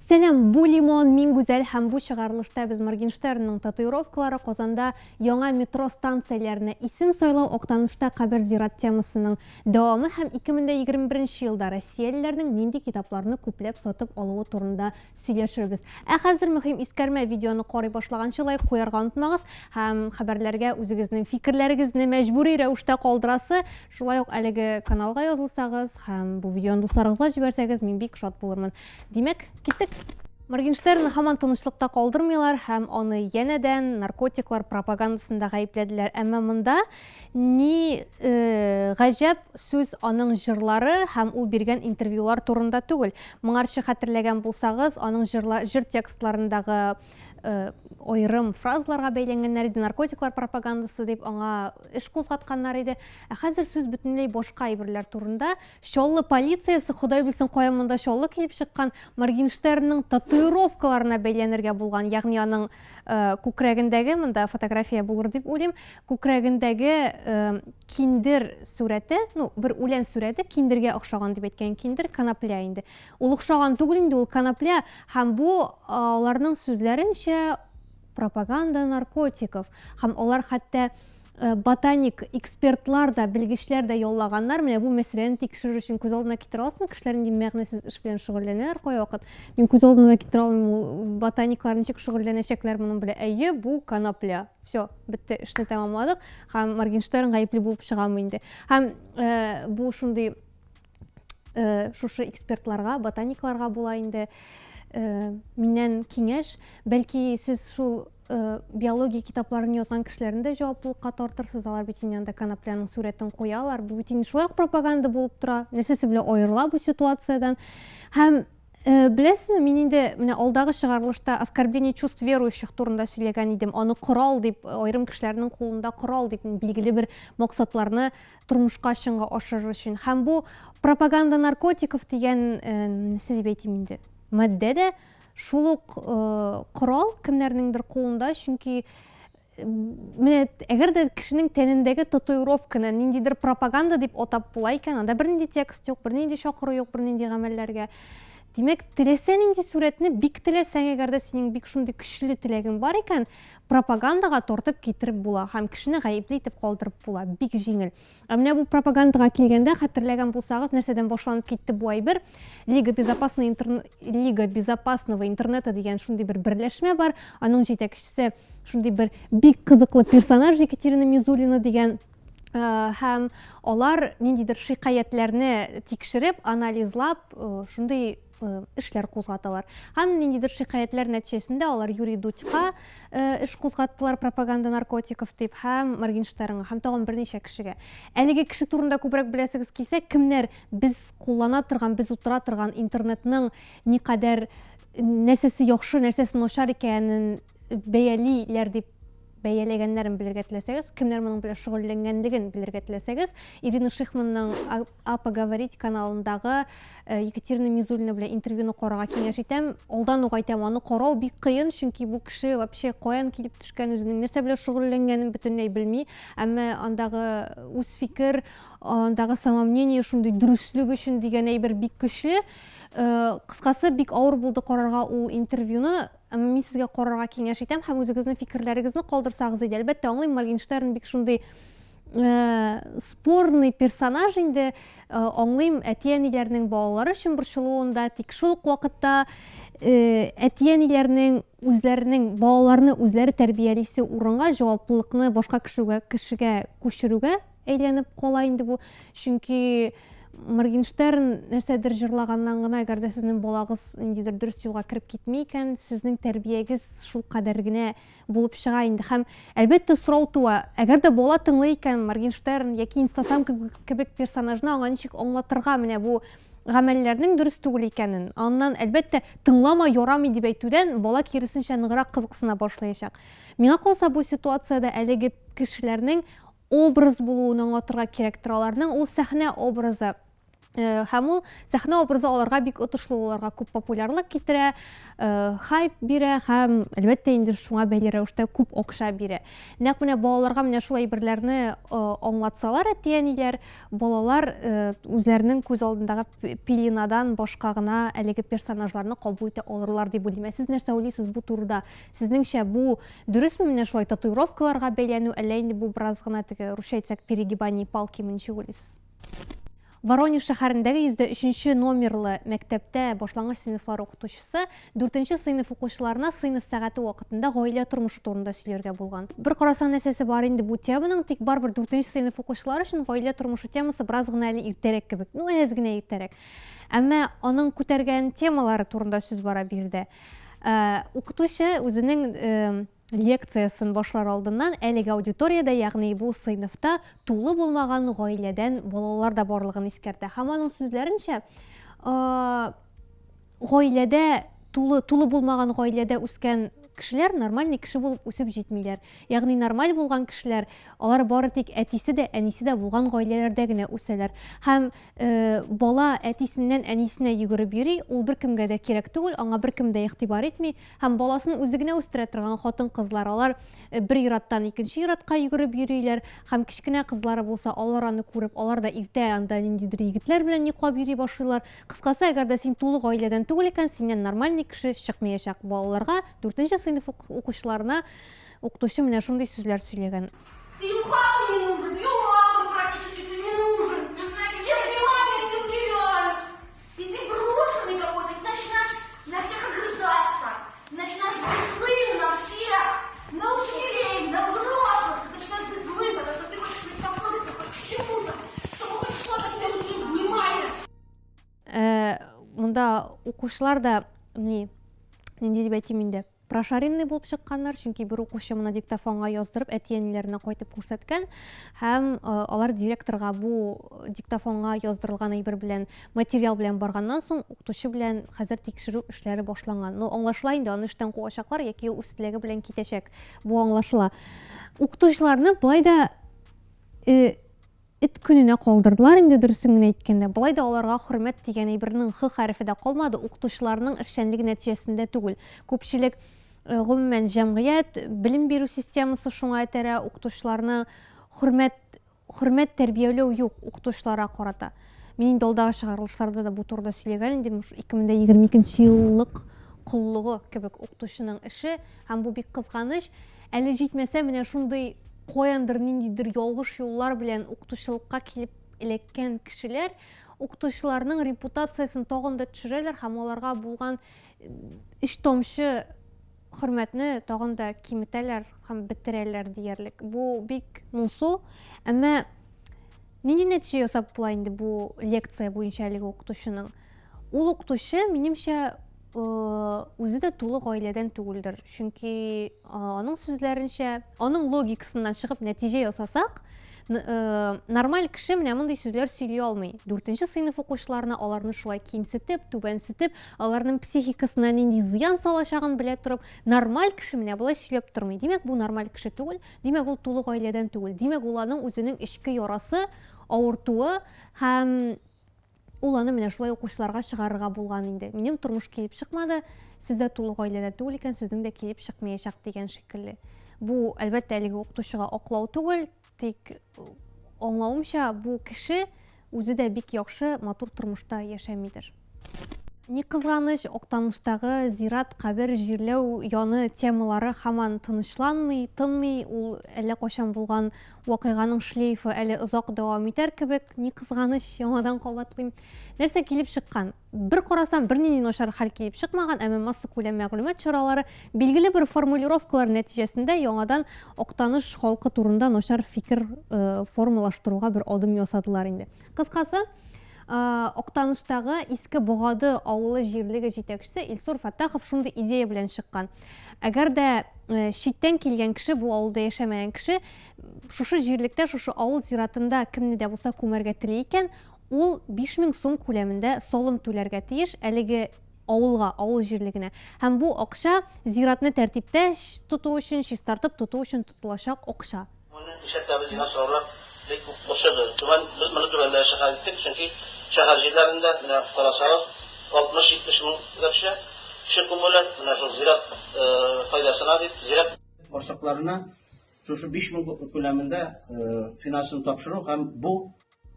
Сәлам, бу Лимон, мин Гүзәл һәм бу чыгарылышта без Моргенштернның татуировкалары, Казанда яңа метро станцияләренә исем сайлау, Актанышта кабер-зират темасының дәвамы һәм 2021 елда россиялеләрнең нинди китапларны күпләп сатып алуы турында сөйләшербез. Ә хәзер мөһим искәрмә, видеоны карый башлаганчы лайк куярга онытмагыз һәм хәбәрләргә үзегезнең фикерләрегезне мәҗбүри рәвештә калдырасы. Шулай ук әлеге каналга язылсагыз һәм бу видеоны дусларыгызга җибәрсәгез, мин бик шат булырмын. Димәк, киттек! Моргенштернны һаман тынычлыкта калдырмыйлар һәм аны янәдән наркотиклар пропагандасында гаепләделәр. Әмма монда ни э, гаҗәп сүз аның җырлары һәм ул биргән интервьюлар турында түгел. Моңарчы хәтерләгән булсагыз, аның җырла, җыр текстларындагы э, аерым фразаларга бәйләнгәннәр иде, наркотиклар пропагандасы дип аңа эш кузгатканнар иде. Ә хәзер сүз бөтенләй башка әйберләр турында. Чаллы полициясе, Ходай белсен, кая монда Чаллы килеп чыккан, Моргенштернның татуировкаларына бәйләнергә булган, ягъни аның э, күкрәгендәге, монда фотография булыр дип уйлыйм, күкрәгендәге э, киндер сурәте, ну, бер үлән сурәте киндергә охшаган дип әйткән, киндер конопля инде. Ул охшаган түгел инде, ул конопля, һәм бу аларның сүзләренчә пропаганда наркотиков. Һәм алар хәтта э, ботаник экспертлар да, белгечләр дә яллаганнар. Менә бу мәсьәләне тикшерер өчен күз алдына китерә аласызмы? Кешеләр нинди мәгънәсез эш белән шөгыльләнәләр кайвакыт. Мин күз алдына да китерә алмыйм, ул ботаниклар ничек шөгыльләнәчәкләр моның белән. Әйе, бу конопля. Все, бетте, эшне тәмамладык. Һәм Моргенштерн гаепле булып чыгамы инде. Һәм э, бу шундый э, шушы экспертларга, ботаникларга була инде. Э, миннән киңәш, бәлки сез шул э, биология китапларын язган кешеләрне дә җаваплылыкка тартырсыз, алар бит инде анда конопляның сурәтен куялар. Бу бит инде шулай ук пропаганда булып тора. Нәрсәсе белән аерыла бу ситуациядән? Һәм Э, беләсезме, мин инде менә алдагы чыгарылышта оскорбление чувств верующих турында сөйләгән идем. Аны корал дип, аерым кешеләрнең кулында корал дип, билгеле бер максатларны тормышка чынга ашырыр өчен. Һәм бу пропаганда наркотиков дигән, э, нәрсә дип әйтим инде, маддә дә шул ук э, корал кемнәрнеңдер кулында, чөнки менә әгәр дә кешенең тәнендәге татуировканы ниндидер пропаганда дип атап була икән, анда бернинди текст юк, бернинди чакыру юк, бернинди гамәлләргә. Димәк, теләсә нинди сурәтне бик теләсәң, әгәр дә синең бик шундый көчле теләгең бар икән, пропагандага тартып китереп була һәм кешене гаепле итеп калдырып була, бик җиңел. Ә менә бу пропагандага килгәндә, хәтерләгән булсагыз, нәрсәдән башланып китте бу әйбер? Лига безопасного интерн... Лига безопасного интернета дигән шундый бер берләшмә бар. Аның җитәкчесе шундый бер бик кызыклы персонаж Екатерина Мизулина дигән э, һәм алар ниндидер шикаятьләрне тикшереп, анализлап, э, шундый Э, эшләр кузгаталар. Һәм ниндидер шикаятьләр нәтиҗәсендә алар Юрий Дудька э, эш кузгаттылар пропаганда наркотиков дип һәм Моргенштернга һәм тагын берничә кешегә. Әлеге кеше турында күбрәк беләсегез килсә, кемнәр без куллана торган, без утыра торган интернетның никадәр нәрсәсе яхшы, нәрсәсе начар икәнен бәялиләр дип бәяләгәннәрен белергә теләсәгез, кемнәр моның белән шөгыльләнгәнлеген белергә теләсәгез, Ирина Шихманның А поговорить каналындагы э, Екатерина Мизулина белән интервьюны карарга киңәш итәм. Алдан ук әйтәм, аны карау бик кыен, чөнки бу кеше вообще каян килеп төшкән, үзенең нәрсә белән шөгыльләнгәнен бөтенләй белми. Әмма андагы үз фикер, андагы самомнение шундый дөреслек өчен дигән әйбер бик көчле. Э, кыскасы, бик авыр булды карарга ул интервьюны. Әмма мин сезгә карарга киңәш итәм һәм үзегезнең фикерләрегезне калдырсагыз иде. Әлбәттә, аңлыйм, Моргенштерн бик шундый э, спорный персонаж инде, э, аңлыйм әти-әниләрнең балалары өчен борчылуын да, тик шул ук вакытта э, әти-әниләрнең үзләренең балаларны үзләре тәрбиялисе урынга җаваплылыкны башка кешегә, кешегә күчерүгә әйләнеп кала инде бу. Чөнки Моргенштерн нәрсәдер җырлаганнан гына, әгәр дә сезнең балагыз ниндидер дөрес юлга кереп китми икән, сезнең тәрбиягез шул кадәр генә булып чыга инде. Һәм, әлбәттә, сорау туа, әгәр дә бала тыңлый икән Моргенштерн яки Инстасамка кебек персонажны, аңа ничек аңлатырга менә бу гамәлләрнең дөрес түгел икәнен? Аннан, әлбәттә, тыңлама, ярамый дип әйтүдән бала киресенчә ныграк кызыксына башлаячак. Миңа калса, бу ситуациядә әлеге кешеләрнең образ булуын аңлатырга кирәктер аларның. Ул сәхнә образы. Һәм ул сәхнә образы аларга бик отышлы, аларга күп популярлык китерә, хайп бирә һәм, әлбәттә инде, шуңа бәйле рәвештә күп акча бирә. Нәкъ менә балаларга менә шул әйберләрне аңлатсалар әти-әниләр, балалар үзләренең күз алдындагы пеленадан башка гына әлеге персонажларны кабул итә алырлар дип уйлыйм. Ә сез нәрсә уйлыйсыз бу турыда? Сезнеңчә, бу дөресме менә шулай татуировкаларга бәйләнү, әллә инде бу бераз гына теге русча әйтсәк перегибание палки, ничек уйлыйсыз? Воронеж шәһәрендәге 103 нче номерлы мәктәптә башлангыч сыйныфлар укытучысы дүртенче сыйныф укучыларына сыйныф сәгате вакытында гаилә тормышы турында сөйләргә булган. Бер карасаң, нәрсәсе бар инде бу теманың, тик барыбер дүртенче сыйныф укучылары өчен гаилә тормышы темасы бераз гына әле иртәрәк кебек. Ну, әз генә иртәрәк. Әмма аның күтәргән темалары турында сүз бара биредә. Укытучы үзенең Лекциясен башлар алдыннан әлеге аудиториядә, ягъни бу сыйныфта тулы булмаган гаиләдән балалар да барлыгын искәртә. Һәм аның сүзләренчә, гаиләдә тулы, тулы булмаган гаиләдә үскән кешеләр нормальный кеше булып үсеп җитмиләр. Ягъни нормаль булган кешеләр, алар бары тик әтисе дә, әнисе дә булган гаиләләрдә генә үсәләр. Һәм э, бала әтисеннән әнисенә йөгереп йөри, ул беркемгә дә кирәк түгел, аңа беркем дә игътибар итми. Һәм баласын үзе генә үстерә торган хатын-кызлар, алар э, бер ир-аттан икенче ир-атка йөгереп йөриләр. Һәм кечкенә кызлары булса, алар аны күреп, алар да иртә анда ниндидер егетләр белән йоклап йөри башлыйлар. Кыскасы, әгәр дә син тулы гаиләдән түгел икән, синнән нормальный кеше чыкмаячак. Балаларга, дүртенче сыйныф укучыларына укытучы менә шундый сүзләр сөйләгән. Ты и папа не нужен, и у мамы практически ты не нужен. Тебе внимания не уделяют. И ты брошенный какой-то, ты начинаешь на всех огрызаться, начинаешь быть злым на всех, на учителей, на взрослых. Ты начинаешь быть злым, потому что ты хочешь приспособиться хоть к чему-то, чтобы хоть кто-то тебе уделил внимание. Э, монда укучылар да ни нинди дип әйтим инде прошаренный булып чыкканнар, чөнки бер укучы моны диктофонга яздырып әти-әниләренә кайтып күрсәткән һәм э, алар директорга бу диктофонга яздырылган әйбер белән материал белән барганнан соң укытучы белән хәзер тикшерү эшләре башланган. Ну, аңлашыла инде, аны эштән куачаклар яки ул үз теләге белән китәчәк. Бу аңлашыла. Укытучыларны былай да э, Эт көненә калдырдылар инде, дөресен генә әйткәндә. Болай да аларга хөрмәт дигән әйбернең х хәрефе дә калмады, укытучыларның эшчәнлеге нәтиҗәсендә түгел. Күпчелек, э, гомумән, җәмгыять, белем бирү системасы шуңа этәрә, укытучыларны хөрмәт, хөрмәт тәрбияләү юк укытучыларга карата. Мин инде алдагы чыгарылышларда да бу турыда сөйләгән идем, 2022 еллык коллыгы кебек укытучының эше, һәм бу бик кызганыч. Әле җитмәсә, менә шундый каяндыр ниндидер ялгыш юллар белән укытучылыкка килеп эләккән кешеләр укытучыларның репутациясен тагын да төшерәләр һәм аларга булган э, өч тамчы хөрмәтне тагын да киметәләр һәм бетерәләр диярлек. Бу бик моңсу, әмма нинди нәтиҗә ясап була инде бу лекция буенча әлеге укытучының? Ул укытучы, минемчә, үзе дә тулы гаиләдән түгелдер. Чөнки аның сүзләренчә, аның логикасыннан чыгып нәтиҗә ясасак, нормаль кеше менә мондый сүзләр сөйли алмый. Дүртенче сыйныф укучыларына аларны шулай кимсетеп, түбәнсетеп, аларның психикасына нинди зыян салачагын белә торып, нормаль кеше менә болай сөйләп тормый. Димәк, бу нормаль кеше түгел, димәк, ул тулы гаиләдән түгел. Димәк, ул аның үзенең эчке ярасы, авыртуы һәм Ул аны менә шулай укучыларга чыгарырга булган инде. Минем тормыш килеп чыкмады, сез дә тулы гаиләдә түгел икән, сезнең дә килеп чыкмаячак дигән шикелле. Бу, әлбәттә, әлеге укытучыга аклау түгел, тик э, аңлавымча, бу кеше үзе дә бик яхшы, матур тормышта яшәмидер. Ни кызганыч, Актаныштагы зират, кабер, җирләү яны темалары һаман тынычланмый, тынмый, ул әллә кайчан булган вакыйганың шлейфы әле озак дәвам итәр кебек, ни кызганыч, яңадан кабатлыйм. Нәрсә килеп чыккан? Бер карасам, бернинди начар хәл килеп чыкмаган, әмма массакүләм мәгълүмат чаралары билгеле бер формулировкалар нәтиҗәсендә яңадан Актаныш халкы турында начар фикер э, формалаштыруга бер адым ясадылар инде. Кыскасы, Актаныштагы Иске Богады авылы җирлеге җитәкчесе Илсур Фәттахов шундый идея белән чыккан. Әгәр дә э, читтән килгән кеше, бу авылда яшәмәгән кеше, шушы җирлектә, шушы авыл зиратында кемне дә булса күмәргә тели икән, ул 5000 сум күләмендә салым түләргә тиеш әлеге авылга, авыл җирлегенә. Һәм бу акча зиратны тәртиптә тоту өчен, чистартып тоту өчен тотылачак акча. Моны нишләтәбез дигән сораулар бик күп борчыды. Түбән, без моны түбәндәгечә хәл иттек, чөнки Шәһәр җирләрендә, менә карасагыз, 60-70 меңгә төшә. Кеше күмүләр, менә шул зират файдасына дип, зират башлыкларына шушы 5 мең күләмендә финансын тапшыру һәм бу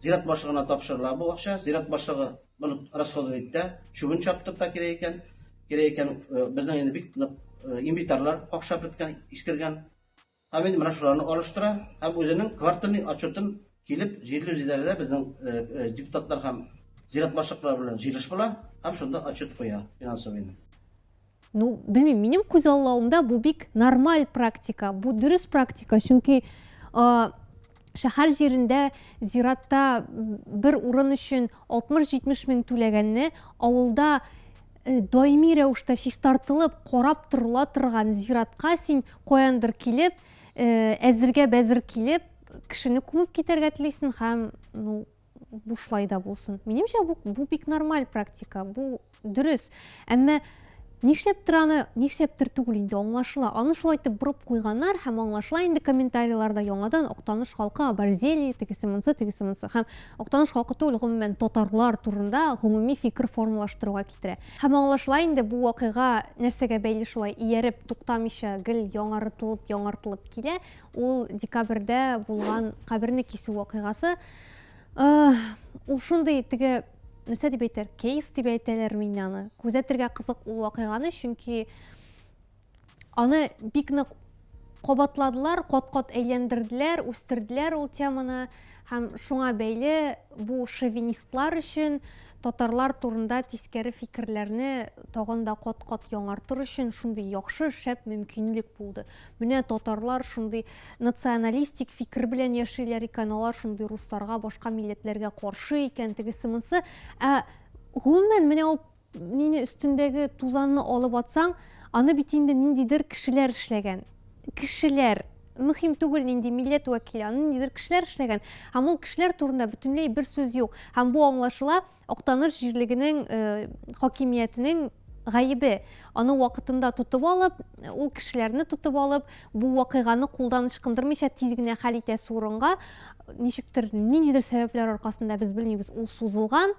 зират башлыгына тапшырыла бу акча. Зират башлыгы моны расходовать итә, чүбен чаптырта кирәк икән. Кирәк икән, безнең инде бик нык инвентарьлар какшап беткән, искергән. Һәм инде менә шуларны алыштыра һәм үзенең квартальный отчетын килеп җирле үзидарәдә безнең э, э, депутатлар һәм зират башлыклары белән җыелыш була һәм шунда отчет куя финансовыйны. Ну, белмим, минем күз аллавымда бу бик нормаль практика, бу дөрес практика, чөнки шәһәр җирендә зиратта бер урын өчен 60-70 мең түләгәнне авылда э, даими рәвештә чистартылып, карап торыла торган зиратка син каяндыр килеп, э, әзергә бәзер килеп, кешене күмеп китәргә телисең һәм, ну, бушлай да булсын. Минемчә, бу, бу бик нормаль практика, бу дөрес. Әмма нишләптер аны, нишләптер түгел инде, аңлашыла. Аны шулай итеп борып куйганнар һәм аңлашыла инде комментарийларда яңадан Актаныш халкы оборзели, тегесе монсы, тегесе монсы. Һәм Актаныш халкы түгел, гомумән татарлар турында гомуми фикер формалаштыруга китерә. Һәм аңлашыла инде бу вакыйга нәрсәгә бәйле шулай ияреп, туктамыйча гел яңартылып, яңартылып килә. Ул декабрьдә булган каберне кисү вакыйгасы. Ул шундый теге нәрсә дип әйтер, кейс дип әйтәләр мин аны. Күзәтергә кызык ул вакыйганы, чөнки аны бик нык кабатладылар, кат-кат әйләндерделәр, үстерделәр ул теманы һәм шуңа бәйле бу шовинистлар өчен татарлар турында тискәре фикерләрне тагын да кат-кат яңартыр өчен шундый яхшы, шәп мөмкинлек булды. Менә татарлар шундый националистик фикер белән яшиләр икән, алар шундый русларга, башка милләтләргә каршы икән, тегесе монсы. Ә гомумән, менә ул нине өстендәге тузанны алып атсаң, аны бит инде ниндидер кешеләр эшләгән. Кешеләр мөһим түгел нинди милләт вәкиле, аны ниндидер кешеләр эшләгән. Һәм ул кешеләр турында бөтенләй бер сүз юк. Һәм бу аңлашыла, Актаныш җирлегенең э, хакимиятенең гаебе. Аны вакытында тотып алып, ул кешеләрне тотып алып, бу вакыйганы кулдан ычкындырмыйча тиз генә хәл итәсе урынга, ничектер, ниндидер сәбәпләр аркасында без белмибез, ул сузылган,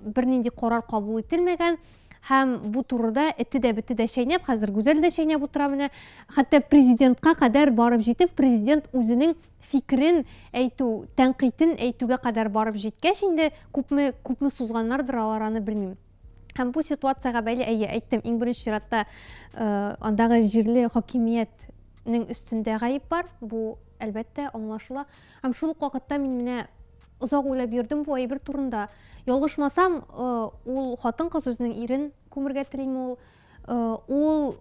бернинди карар кабул ителмәгән. Һәм бу турыда эте дә бете дә чәйнәп, хәзер Гүзәл дә чәйнәп утыра менә, хәтта президентка кадәр барып җитеп, президент үзенең фикерен әйтү, тәнкыйтен әйтүгә кадәр барып җиткәч инде күпме күпме сузганнардыр алар аны белмим. Һәм бу ситуациягә бәйле, әйе, әйттем, иң беренче чиратта э, андагы җирле хакимиятнең өстендә гаеп бар. Бу, әлбәттә, аңлашыла. Һәм шул ук вакытта мин менә озак уйлап йөрдем бу әйбер турында. Ялгышмасам, э, ул хатын-кыз үзенең ирен күмергә телиме ул, э, ул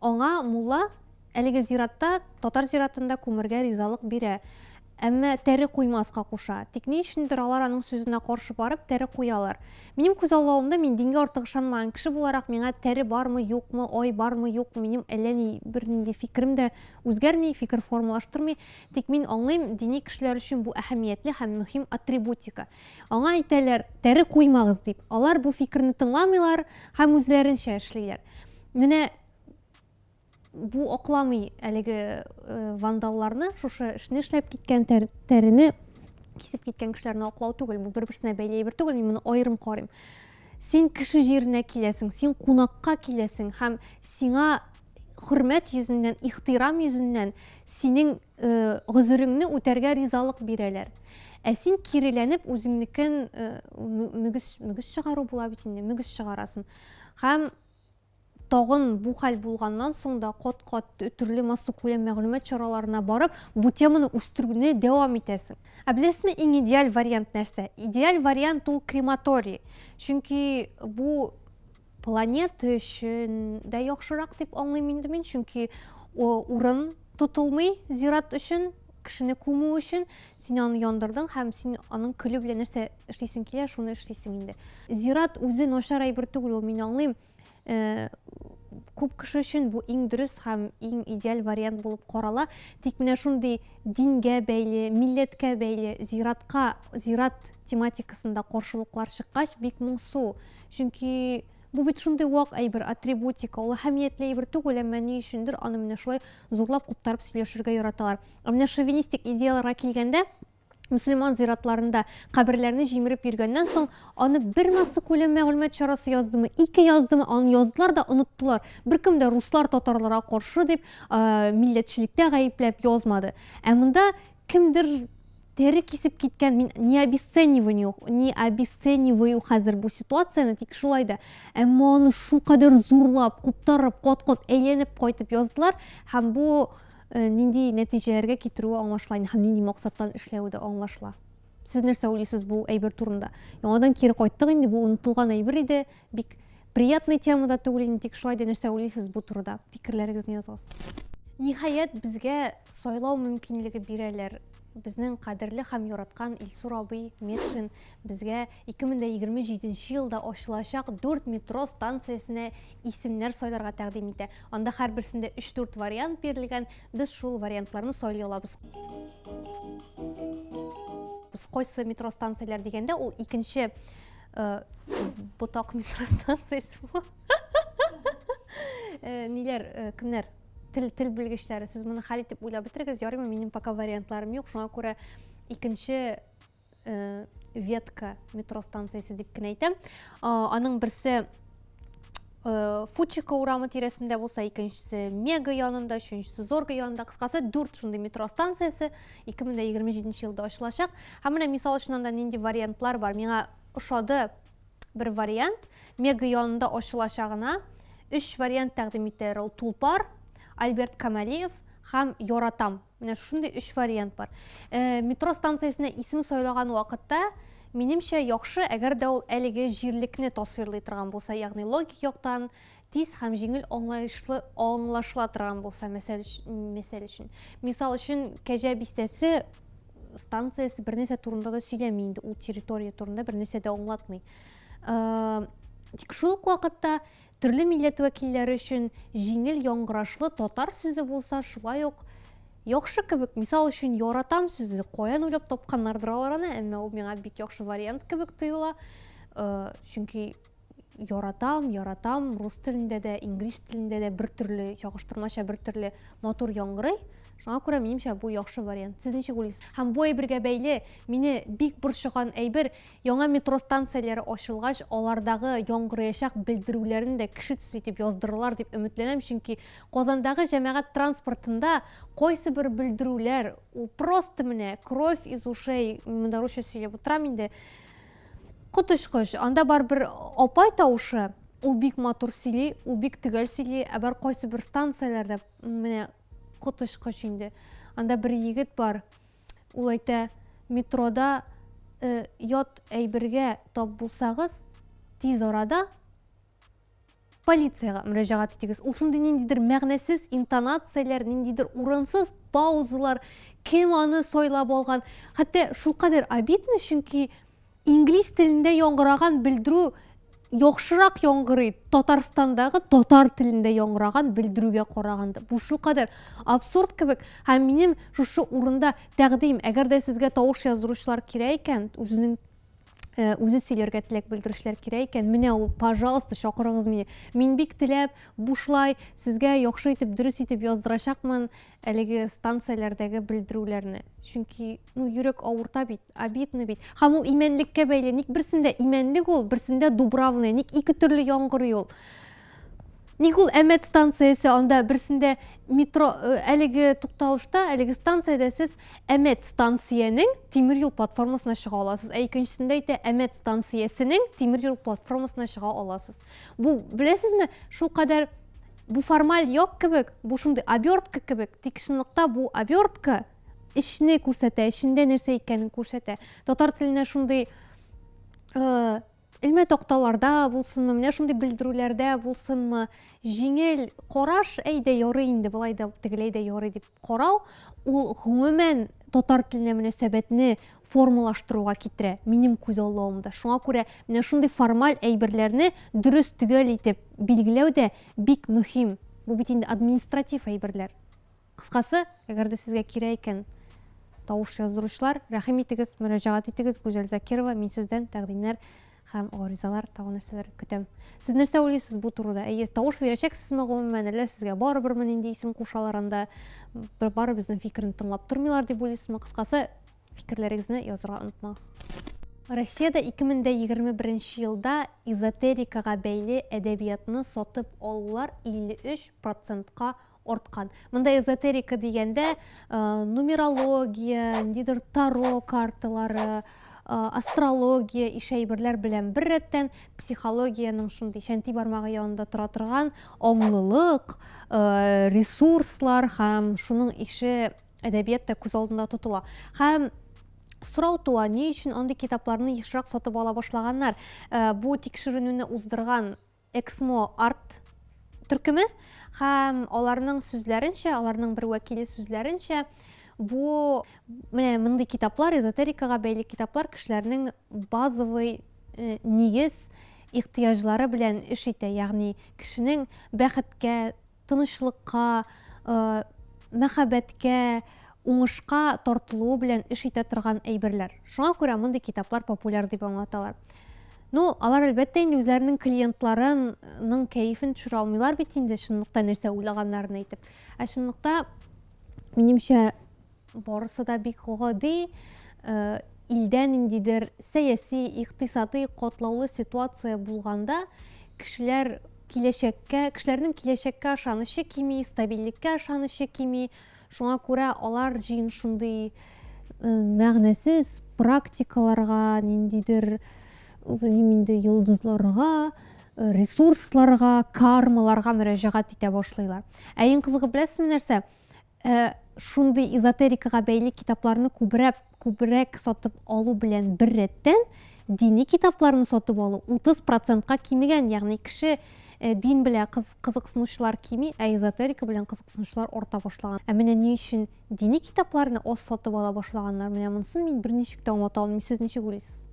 Аңа мулла әлеге зиратта, татар зиратында күмергә ризалык бирә. Әмма тәре куймаска куша. Тик ни өчендер алар аның сүзенә каршы барып, тәре куялар. Минем күзаллавымда, мин дингә артык ышанмаган кеше буларак, миңа тәре бармы, юкмы, ай бармы, юкмы, минем әллә ни бернинди фикерем дә үзгәрми, фикер формалаштырмый. Тик мин аңлыйм, дини кешеләр өчен бу әһәмиятле һәм мөһим атрибутика. Аңа әйтәләр, тәре куймагыз дип. Алар бу фикерне тыңламыйлар һәм үзләренчә эшлиләр. Менә бу акламый әлеге э, вандалларны, шушы эшне эшләп киткән тәр, тәрене кисеп киткән кешеләрне аклау түгел, бу бер-берсенә бәйле әйбер түгел, мин моны аерым карыйм. Син кеше җиренә киләсең, син кунакка киләсең һәм сиңа хөрмәт йөзеннән, ихтирам йөзеннән синең э, гозереңне үтәргә ризалык бирәләр. Ә син киреләнеп үзеңнекен э, мөгез мөгез чыгару була бит инде, мөгез чыгарасың. Һәм тагын бу хәл булганнан соң да кат-кат төрле массакүләм мәгълүмат чараларына барып, бу теманы үстерүне дәвам итәсең. Ә беләсезме, иң идеаль вариант нәрсә? Идеаль вариант ул крематорий. Чөнки бу планета өчен дә яхшырак дип аңлыйм инде мин, чөнки урын тотылмый зират өчен, кешене күмү өчен син аны яндырдың һәм син аның көле белән нәрсә эшлисең килә, шуны эшлисең инде. Зират үзе начар әйбер түгел, ул мин аңлыйм. Э, күп кеше өчен бу иң дөрес һәм иң идеаль вариант булып карала. Тик менә шундый дингә бәйле, милләткә бәйле зиратка, зират тематикасында каршылыклар чыккач, бик моңсу. Чөнки бу бит шундый вак әйбер, атрибутика, ул әһәмиятле әйбер түгел, әмма ни өчендер аны менә шулай зурлап куптарып сөйләшергә яраталар. Ә менә шовинистик идеяларга килгәндә, Мөселман зиратларында каберләрне җимереп йөргәннән соң, аны бер массакүләм мәгълүмат чарасы яздымы, ике яздымы, аны яздылар да оныттылар. Беркем дә руслар татарларга каршы дип, милләтчелектә гаепләп язмады. Ә монда кемдер тәре кисеп киткән, мин не обесцениваю, не обесцениваю хәзер бу ситуацияне, тик шулай да. Әмма аны шулкадәр зурлап, куптарып, кат-кат әйләнеп кайтып яздылар һәм бу нинди нәтиҗәләргә китерүе аңлашыла инде һәм нинди максаттан эшләве дә аңлашыла. Сез нәрсә уйлыйсыз бу әйбер турында? Яңадан кире кайттык инде, бу онытылган әйбер иде, бик приятный тема да түгел инде, тик шулай да нәрсә уйлыйсыз бу турыда? Фикерләрегезне языгыз. Ниһаять, безгә сайлау мөмкинлеге бирәләр. Безнең кадерле һәм яраткан Илсур абый Метшин безгә 2027 елда ачылачак 4 метро станциясенә исемнәр сайларга тәкъдим итә. Анда һәрберсендә 3-4 вариант бирелгән. Без шул вариантларны сайлый алабыз. Без кайсы метро станцияләр дигәндә, ул икенче э, ботак метро станциясе бу. Э, ниләр, э, кемнәр? Тел, тел белгечләре. Сез моны хәл итеп уйлап бетерегез. Ярыймы, минем пока вариантларым юк. Шуңа күрә икенче э, ветка метро станциясе дип кенә әйтәм. Аның берсе э, Фучика урамы тирәсендә булса, икенчесе Мега янында, өченчесе Зорга янында. Кыскасы, дүрт шундый метро станциясе 2027 елда ачылачак. Һәм менә мисал өчен анда нинди вариантлар бар. Миңа ошады бер вариант. Мега янында ачылачагына өч вариант тәкъдим итәләр. Ул Тулпар, Альберт Камалиев һәм Яратам. Менә шушындый өч вариант бар. Э, метро станциясенә исем сайлаган вакытта, минемчә, яхшы, әгәр дә ул әлеге җирлекне тасвирлый торган булса, ягъни логик яктан тиз һәм җиңел аңлаешлы аңлашыла торган булса, мәсәл, мәсәл өчен. Мисал өчен, Кәҗә бистәсе станциясе бернәрсә турында да сөйләми инде, ул территория турында бернәрсә дә аңлатмый. Э, тик шул ук вакытта Төрле милләт вәкилләре өчен җиңел яңгырашлы татар сүзе булса, шулай ук яхшы кебек. Мисал өчен, яратам сүзе каян уйлап тапканнардыр алар аны, әмма ул миңа бик яхшы вариант кебек тоела. Э, чөнки яратам, яратам рус телендә дә, инглиз телендә дә бер төрле, чагыштырмача бер төрле матур яңгырый. Шуңа күрә, минемчә, бу яхшы вариант. Сез ничек уйлыйсыз? Һәм бу әйбергә бәйле мине бик борчыган әйбер, Яңа метро станцияләре ачылгач, алардагы яңгыраячак белдерүләрне дә кеше төсле итеп яздырырлар дип өметләнәм, чөнки Казандагы җәмәгать транспортында кайсыбер белдерүләр, ул просто менә кровь из ушей, монда русча сөйләп утырам инде, коточкыч. Анда бар бер апай тавышы, ул бик матур сөйли, ул бик төгәл сөйли, ә бар кайсыбер станцияләрдә менә коточкыч инде. Анда бер егет бар, Ул әйтә, метрода э, ят әйбергә тап булсагыз, тиз арада полициягә мөрәҗәгать итегез. Ул шундый ниндидер мәгънәсез интонацияләр, ниндидер урынсыз паузалар, кем аны сайлап алган. Хәтта шулкадәр обидно, чөнки Инглиз телендә яңгыраган белдерү яхшырак яңгырый Татарстандагы татар телендә яңгыраган белдерүгә караганда. Бу шулкадәр абсурд кебек. Һәм минем шушы урында тәкъдим, әгәр дә сезгә тавыш яздыручылар кирәк икән, үзенең э, үзе сөйләргә теләк белдерүчеләр кирәк икән, менә ул, пожалуйста, чакырыгыз мине. Мин бик теләп, бушлай сезгә яхшы итеп, дөрес итеп яздырачакмын әлеге станцияләрдәге белдерүләрне. Чөнки, ну, йөрәк авырта бит, обидно бит. Һәм ул имәнлеккә бәйле. Ник берсендә имәнлек ул, берсендә Дубравная. Ник ике төрле яңгырый ул? Ник ул Әмәт станциясе анда берсендә метро э, әлеге тукталышта, әлеге станциядә сез Әмәт станциянең тимер юл платформасына чыга аласыз, ә икенчесендә әйтә Әмәт станциясенең тимер юл платформасына чыга аласыз. Бу беләсезме, шулкадәр Бу формаль як кебек, бу шундый обертка кебек, тик чынлыкта бу обертка эчне күрсәтә, эчендә нәрсә икәнен күрсәтә. Татар теленә шундый э, элмә такталарда булсынмы, менә шундый белдерүләрдә булсынмы, җиңел караш, әйдә ярый инде, болай да, тегеләй дә ярый дип карау, ул гомумән татар теленә мөнәсәбәтне формалаштыруга китерә, минем күзаллавымда. Шуңа күрә менә шундый формаль әйберләрне дөрес төгәл итеп билгеләү дә бик мөһим. Бу бит инде административ әйберләр. Кыскасы, әгәр дә сезгә кирәк икән, тавыш яздыручылар, рәхим итегез, мөрәҗәгать итегез, Гүзәл Закирова, мин сездән тәкъдимнәр һәм гаризалар, тагын нәрсәләр көтәм. Сез нәрсә уйлыйсыз бу турыда? Әйе, тавыш бирәчәксезме гомумән, әллә сезгә барыберме нинди исем кушалар анда? Бары безнең фикерне тыңлап тормыйлар дип уйлыйсызмы? Кыскасы, Фикерләрегезне язырга онытмагыз. Россиядә 2021 елда эзотерикага бәйле әдәбиятны сатып алулар 53 процентка арткан. Монда эзотерика дигәндә нумерология, ниндидер таро карталары, астрология ише әйберләр белән бер рәттән психологиянең шундый чәнти бармагы янында тора торган аңлылык, ресурслар һәм шуның ише әдәбият та күз алдында тотыла. Һәм сорау туа, ни өчен андый китапларны ешрак сатып ала башлаганнар? Бу тикшеренүне уздырган Эксмо Арт төркеме һәм аларның сүзләренчә, аларның бер вәкиле сүзләренчә, бу менә мондый китаплар, эзотерикага бәйле китаплар кешеләрнең базовый э, нигез ихтыяҗлары белән эш итә, ягъни кешенең бәхеткә, тынычлыкка, мәхәббәткә, уңышка тартылуы белән эш итә торган әйберләр. Шуңа күрә мондый китаплар популяр дип аңлаталар. Ну, алар әлбәттә инде үзләренең клиентларының кәефен төшерә алмыйлар бит инде, чынлыкта нәрсә уйлаганнарын әйтеп. Ә чынлыкта, минемчә, Барысы да бик гади, илдә ниндидер сәяси, икътисадый катлаулы ситуация булганда, кешеләр киләчәккә, кешеләрнең киләчәккә ышанычы кими, стабильлеккә ышанычы кими. Шуңа күрә алар җыен шундый мәгънәсез практикаларга, ниндидер, белмим инде, йолдызларга, ресурсларга, кармаларга мөрәҗәгать итә башлыйлар. Ә иң кызыгы беләсезме нәрсә? Ә шундый эзотерикага бәйле китапларны күбрәк күбрәк сатып алу белән беррәттән, дини китапларны сатып алу 30 процентка кимегән, ягъни кеше э, дин белән кыз, кызыксынучылар кими, ә эзотерика белән кызыксынучылар арта башлаган. Ә менә ни өчен дини китапларны аз сатып ала башлаганнар, менә монысын мин берничек тә аңлата алмыйм. Сез ничек уйлыйсыз?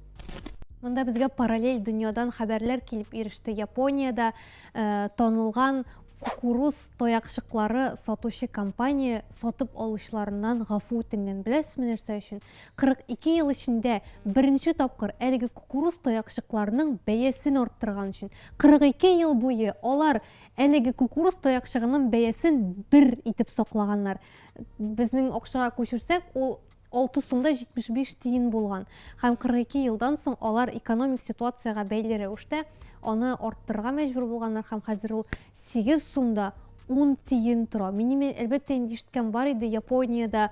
Монда безгә параллель дөньядан хәбәрләр килеп иреште. Япониядә э, танылган Кукуруз таякчыклары сатучы компания сатып алучыларыннан гафу үтенгән. Беләсезме нәрсә өчен? 42 ел эчендә беренче тапкыр әлеге кукуруз таякчыкларының бәясен арттырган өчен. 42 ел буе алар әлеге кукуруз таякчыгының бәясен бер итеп саклаганнар. Безнең акчага күчерсәк, ул 6 сум да 75 тиен булган һәм 42 елдан соң алар экономик ситуациягә бәйле рәвештә аны арттырырга мәҗбүр булганнар һәм хәзер ул 8 сум да 10 тиен тора. Минем әлбәттә инде ишеткән бар иде Япониядә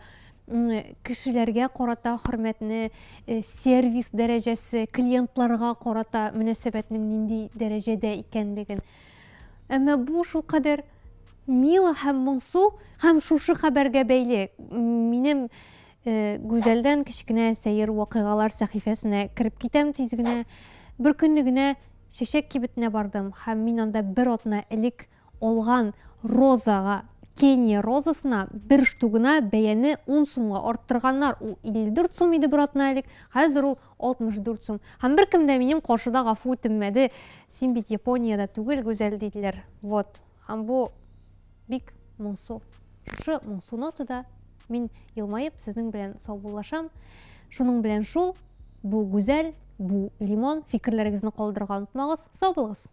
кешеләргә карата хөрмәтне, э, сервис дәрәҗәсе, клиентларга карата мөнәсәбәтнең нинди дәрәҗәдә икәнлеген. Әмма бу шулкадәр мило һәм моңсу һәм шушы хәбәргә бәйле минем э, Гүзәлдән кечкенә сәер вакыйгалар сәхифәсенә кереп китәм тиз генә. Бер көнне генә чәчәк кибетенә бардым һәм мин анда бер атна элек алган розага, Кения розасына бер штугына бәяне 10 сумга арттырганнар. Ул 54 сум иде бер атна элек, хәзер ул 64 сум. Һәм беркем дә минем каршыда гафу үтенмәде. Син бит Япониядә түгел, Гүзәл, диделәр. Вот. Һәм бу бик моңсу. Шушы моңсу нотада мин елмаеп сезнең белән саубуллашам. Шуның белән шул. Бу гүзәл, бу лимон. Фикерләрегезне калдырырга онытмагыз. Сау булыгыз.